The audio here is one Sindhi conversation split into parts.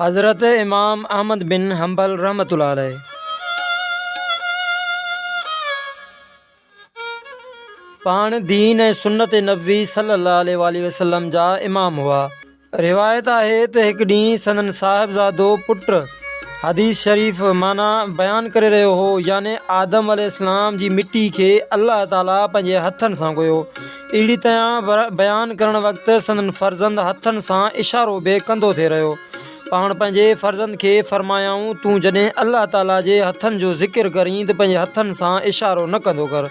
حضرت امام احمد بن حنبل رحمة الله عليه. پاڻ دين ۽ سنت نبوي صلي الله عليه واٰله وسلم جا امام هئا. روايت آهي ته هڪ ڏينهن سندن صاحبزادو پٽ حديث شريف معنيٰ بيان ڪري رهيو هو يعني آدم عليه السلام جي مٽي کي الله تعاليٰ پنهنجي هٿن سان ڳوهيو. اهڙي طرح بيان ڪرڻ وقت سندن فرزند هٿن سان اشارو به ڪندو ٿي رهيو. پاڻ پنهنجي فرزند کي فرمايائون، تون جڏهن الله تعاليٰ جي هٿن جو ذڪر ڪرين ته پنهنجي هٿن سان اشارو نه ڪندو ڪر.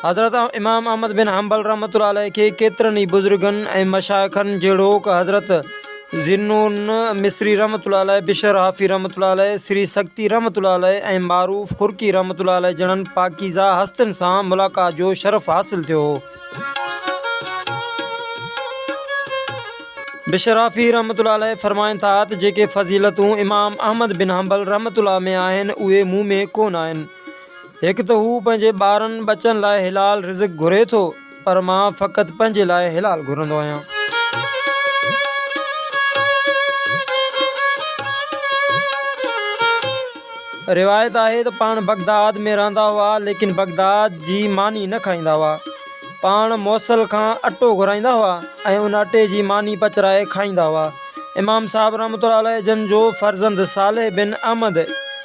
حضرت امام احمد بن حنبل رحمة الله عليه کي ڪيترن ئي بزرگن ۽ مشائخن جهڙوڪ حضرت ذوالنون مصري رحمة الله عليه، بشر حافي رحمة الله عليه، سري سقطي رحمة الله عليه ۽ معروف خرقي رحمة الله عليه جهڙن پاڪيزه هستين سان ملاقات جو شرف حاصل ٿيو هو. بشرافي رحمة الله عليه فرمائن ٿا ته جيڪي فضيلتون امام احمد بن حنبل رحمة الله ۾ آهن اهي مون ۾ ڪونه آهن. هڪ ته هو پنهنجي ٻارن ٻچن لاء حلال رزق گهري ٿو پر مان فقط پنهنجي لاء حلال گهرندو آهيان. روايت آهي ته پاڻ بغداد ۾ رهندا هئا ليڪن بغداد جي ماني نه کائيندا هئا. پاڻ موصل کان اٽو گهرائيندا هئا ۽ ان اٽي جي ماني پچرائي کائيندا هئا. امام صاحب رحمة الله عليه جن جو فرزند صالح بن احمد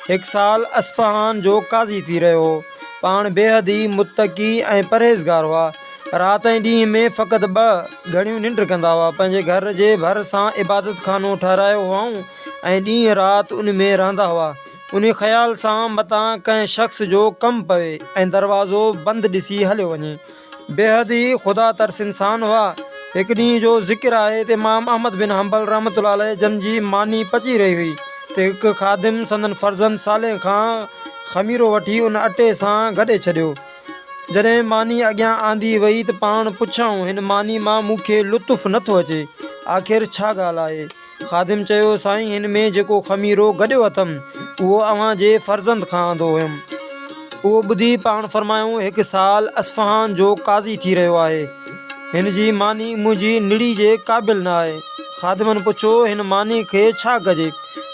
هڪ سال اصفهان جو قاضي ٿي رهيو هو. پاڻ بيحد ئي متقي ۽ پرهيزگار هئا. رات ۽ ڏينهن ۾ فقط ٻه گهڙيون ننڊ ڪندا هئا. پنهنجي گهر جي ڀر سان عبادت خانو ٺهرايو هئائون. ۽ ڏينهن رات ان ۾ رهندا هئا. انهي خيال سان متان ڪنهن شخص جو ڪم پوي ۽ دروازو بند ڏسي هليو وڃي. بيحد ئي خدا ترس انسان هئا. هڪ ڏينهن جو ذڪر آهي ته امام احمد بن حنبل رحمة الله عليه جن جي ماني پچي رهي هئي ته هڪ خادم سندن فرزند صالح کان خميرو وٺي ان اٽي سان گڏي ڇڏيو. جڏهن ماني اڳيان آندي وئي ته پاڻ پڇيائون، هن ماني مان مون کي لطف نه ٿو اچي، آخر ڇا ڳالهه آهي؟ خادم چيو، سائين هن ۾ جيڪو خميرو گڏيو اٿم، اهو اوهان جي فرزند کان آندو هيم. اهو ٻڌي پاڻ فرمايائون، هڪ سال اصفهان جو قاضي ٿي رهيو آهي. هن جي ماني منهنجي نڙي جي قابل نه آهي. خادمن پڇيو، هن ماني کي ڇا ڪجي؟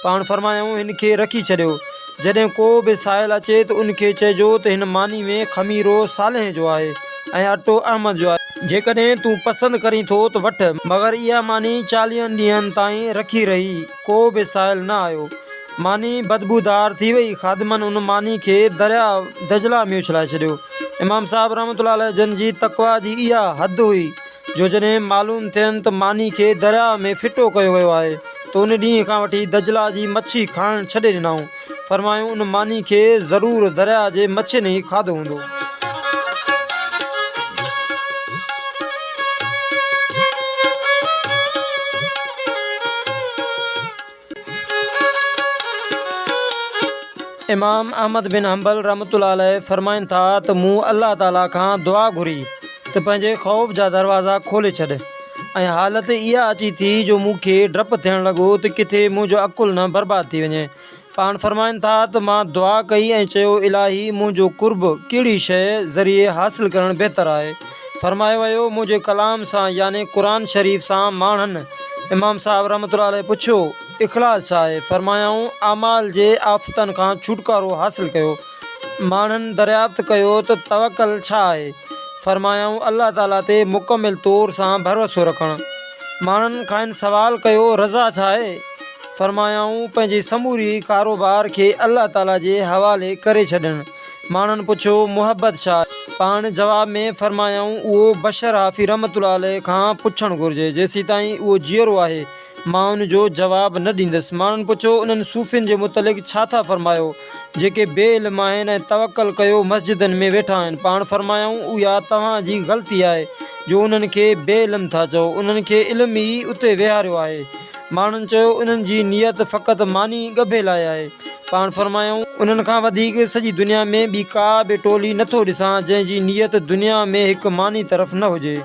پاڻ فرمايائون، هن کي رکي ڇڏيو. جڏهن ڪو به سائل اچي ته ان کي چئجو ته هن ماني ۾ خميرو صالح جو آهي ۽ اٽو احمد جو آهي. جيڪڏهن تون پسند ڪرين ٿو ته وٺ. مگر اها ماني چاليهن ڏينهن تائين رکي رهي، ڪو به سائل نه آيو. ماني بدبودار ٿي وئي. خادمن ان ماني کي درياء دجله ۾ اڇلائي ڇڏيو. امام صاحب رحمة الله عليه جن جي تقويٰ جي اها حد هئي جو جڏهن معلوم ٿين ته ماني کي درياء ۾ ڦٽو ڪيو ويو آهي ته ان ڏينهن کان وٺي دجله جي مڇي کائڻ ڇڏي ڏنائون. فرمايو ان ماني کي ضرور درياء جي مڇين ئي کاڌو هوندو. امام احمد بن حنبل رحمة الله عليه فرمائن ٿا ته مون الله تعالي کان دعا گهري ته پنهنجي خوف جا دروازا کولي ڇڏ ۽ حالت اها اچي ٿي جو مون کي ڊپ ٿيڻ لڳو ته ڪٿي منهنجو عقل نه برباد ٿي وڃي. پاڻ فرمائن ٿا ته مان دعا ڪئي ۽ چيو الاهي منهنجو قرب ڪهڙي شيء ذريعي حاصل ڪرڻ بهتر آهي؟ فرمايو ويو منهنجي ڪلام سان يعني قرآن شريف سان ماڻهن امام صاحب رحمة الله عليه پڇيو اخلاص ڇا آهي؟ فرمايائون اعمال جي آفتن کان ڇوٽڪارو حاصل ڪيو. ماڻهن دريافت ڪيو ته توڪل ڇا آهي؟ فرمايائون، الله تعاليٰ تي مڪمل طور سان ڀروسو رکڻ. ماڻهن کانئن سوال ڪيو، رضا ڇا آهي؟ فرمايائون، پنهنجي سموري ڪاروبار کي الله تعاليٰ جي حوالي ڪري ڇڏڻ. ماڻهن پڇيو، محبت ڇا آهي؟ پاڻ جواب ۾ فرمايائون، اهو بشر حافي رحمة الله عليه کان پڇڻ گهرجي، جيسيتائين اهو جيئرو آهي، مان ان جو جواب نه ڏيندس. ماڻهن پڇيو، انهن صوفين جي متعلق ڇا ٿا فرمايو، جيڪي بي علم آهن ۽ توڪل ڪيو مسجدن ۾ ويٺا آهن؟ پاڻ فرمايائون، اها توهان جي غلطي آهي جو انهن کي بي علم ٿا چئو، انهن کي علم ئي اتي ويهاريو آهي. ماڻهن چيو، انهن جي نيت فقط ماني ڳڀي لاء آهي. پاڻ فرمايائون، انهن کان وڌيڪ سڄي دنيا ۾ ٻي ڪا به ٽولي نه ٿو ڏسان، جنهن جي نيت دنيا ۾ هڪ ماني طرف نه هجي.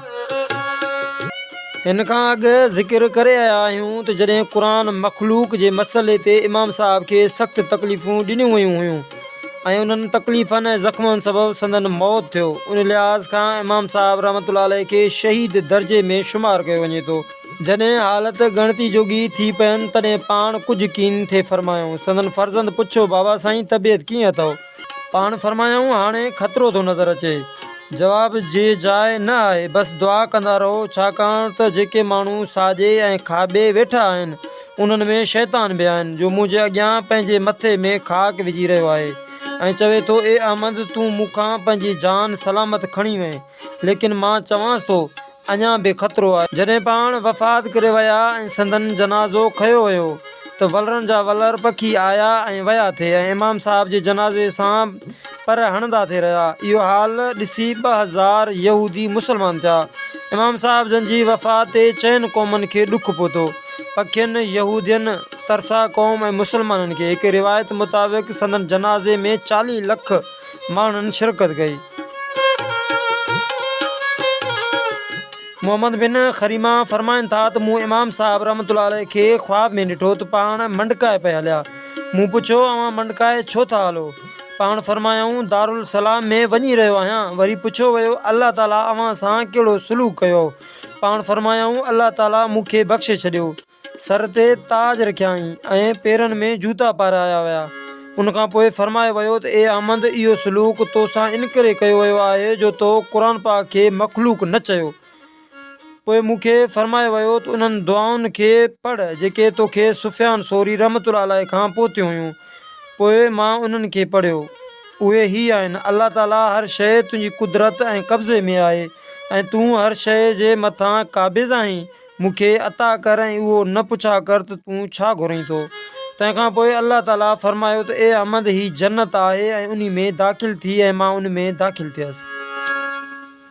هن کان اڳ ذڪر ڪري آيا آهيون ته جڏهن قرآن مخلوق جي مسئلي تي امام صاحب کي سخت تڪليفون ڏنيون ويون هيون ۽ انهن تڪليفن ۽ زخمن سبب سندن موت ٿيو ان لحاظ کان امام صاحب رحمة الله عليه کي شهيد درجي ۾ شمار ڪيو وڃي ٿو. جڏهن حالت ڳڻتي جوڳي ٿي پين، تڏهن پاڻ ڪجهه ڪين ٿي فرمايائون. سندن فرزند پڇيو، بابا سائين طبيعت ڪيئن اٿئو؟ پاڻ فرمايائون، هاڻي خطرو ٿو نظر اچي. جواب جي جاء نه آهي، بس دعا ڪندا رهو، ڇاڪاڻ ته جيڪي ماڻهو ساڄي ۽ کاٻي ويٺا آهن، انهن ۾ شيطان به آهن، جو منهنجي اڳيان پنهنجي مٿي ۾ خاڪ وجهي رهيو آهي ۽ چوي ٿو، اي احمد! تون مون کان پنهنجي جان سلامت کڻي وئين، ليڪن مان چوانس ٿو، اڃا به خطرو آهي. جڏهن پاڻ وفات ڪري ويا ۽ سندن جنازو کنيو ويو ته ولرن جا ولر پکي آيا ۽ ويا ٿي ۽ امام صاحب جي جنازي سان پر هڻندا ٿي رهيا. اهو حال ڏسي 2000 يهودي مسلمان ٿيا. امام صاحب جن جي وفات تي چئن قومن کي ڏک پهتو. پکين، يهودين، ترسا قوم ۽ مسلمانن کي. هڪ روايت مطابق سندن جنازي ۾ 40 لک ماڻهن شرڪت ڪئي. محمد بن خريمه فرمائن ٿا ته مون امام صاحب رحمة الله عليه کي خواب ۾ ڏٺو ته پاڻ منڊڪائي پئي هليا. مون پڇيو اوهان منڊڪائي ڇو ٿا هلو؟ پاڻ فرمايائون دارالسلام ۾ وڃي رهيو آهيان. وري پڇيو ويو الله تعاليٰ اوهان سان ڪهڙو سلوڪ ڪيو؟ پاڻ فرمايائون الله تعاليٰ مون کي بخشي ڇڏيو. سر تي تاج رکيائين ۽ پيرن ۾ جوتا پارايا ويا. ان کان پوء فرمايو ويو ته اي احمد! اهو سلوڪ تو سان انڪري ڪيو ويو آهي جو تو قرآن پاڪ کي مخلوق نه چيو. پوء مون کي فرمايو ويو ته انهن دعائن کي پڙهه جيڪي تو کي سفيان ثوري رحمة الله عليه کان پهتيون هيون. پوء مان انهن کي پڙهيو. اهي هي آهن، الله تعاليٰ هر شيء تنهنجي قدرت ۽ قبضي ۾ آهي ۽ تون هر شيء جي مٿان قابض آهين. مون کي عطا ڪر ۽ اهو نه پڇا ڪر ته تون ڇا گهرين ٿو. تنهن کان پوء الله تعاليٰ فرمايو ته اي احمد! هي جنت آهي ۽ انهي ۾ داخل ٿي ۽ مان ان ۾ داخل ٿيس.